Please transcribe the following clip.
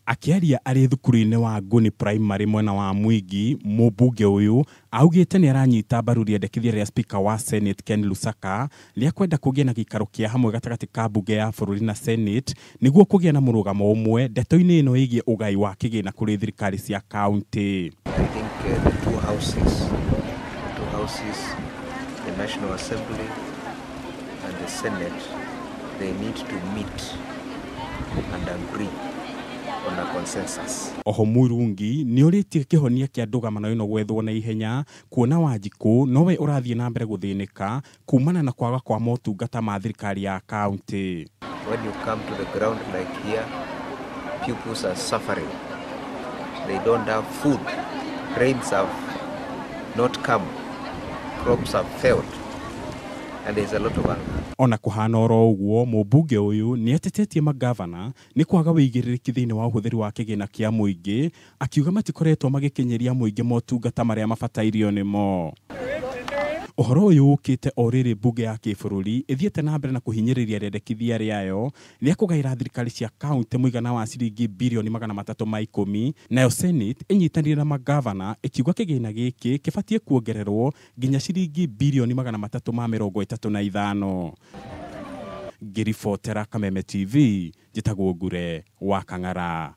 Akĩaria arĩ thukuru-inĩ wa Nguni Primary mwena wa Mwingi, mũmbunge ũyũ augĩte nĩ aranyita mbaru rĩendekithia rĩa Speaker wa Senate Ken Lusaka rĩa kwenda kũgĩe na gĩikaro kĩa hamwe gatagatĩ ka mbunge ya bũrũri na Senate nĩguo kũgĩa na mũrũgamo ũmwe ndeto-inĩ ĩno ĩgiĩ ũgai wa kĩgĩna kũrĩ thirikari cia kaunti. I think the two houses, the National Assembly and the Senate, they need to meet and agree on a consensus. Oho Muirungi nĩ orĩtie kĩhonia kĩa ndũgamano ĩno gwethwo na ihenya kuona Wanjikũ nowe ũrathiĩ na mbere gũthĩnĩka kumana na kwaga kwa motungata ma thirikari ya kaunti. When you come to the ground like here, pupils are suffering. They don't have food. Rains have not come. Crops have failed. And there's a lot of anger. Ona kũhana oro ũguo, mũmbunge ũyũ nĩ atetetie magavana nĩ kwaga wĩigĩrĩrĩki thĩinĩ wa ũhũthĩri wa kĩgĩna kĩa mũingĩ, akiuga matikoretwo magĩkinyĩria mũingĩ motungata marĩa mabatairio nĩmo. Ũhoro ũyũ ũkĩte o rĩrĩ mbunge ya kĩbũrũri ĩthiĩte na mbere na kũhinyĩrĩria rĩendekithia rĩayo rĩa kũgaĩra thirikari cia kaunti mũigana wa ciringi birioni 310, nayo Senate ĩnyitanĩire na magavana ĩkiuga kĩgĩna gĩkĩ kĩbatiĩ kuongererwo nginya ciringi birioni 335. Ngĩribotera Kameme TV, njĩtagwo Ngure wa Kang'ara.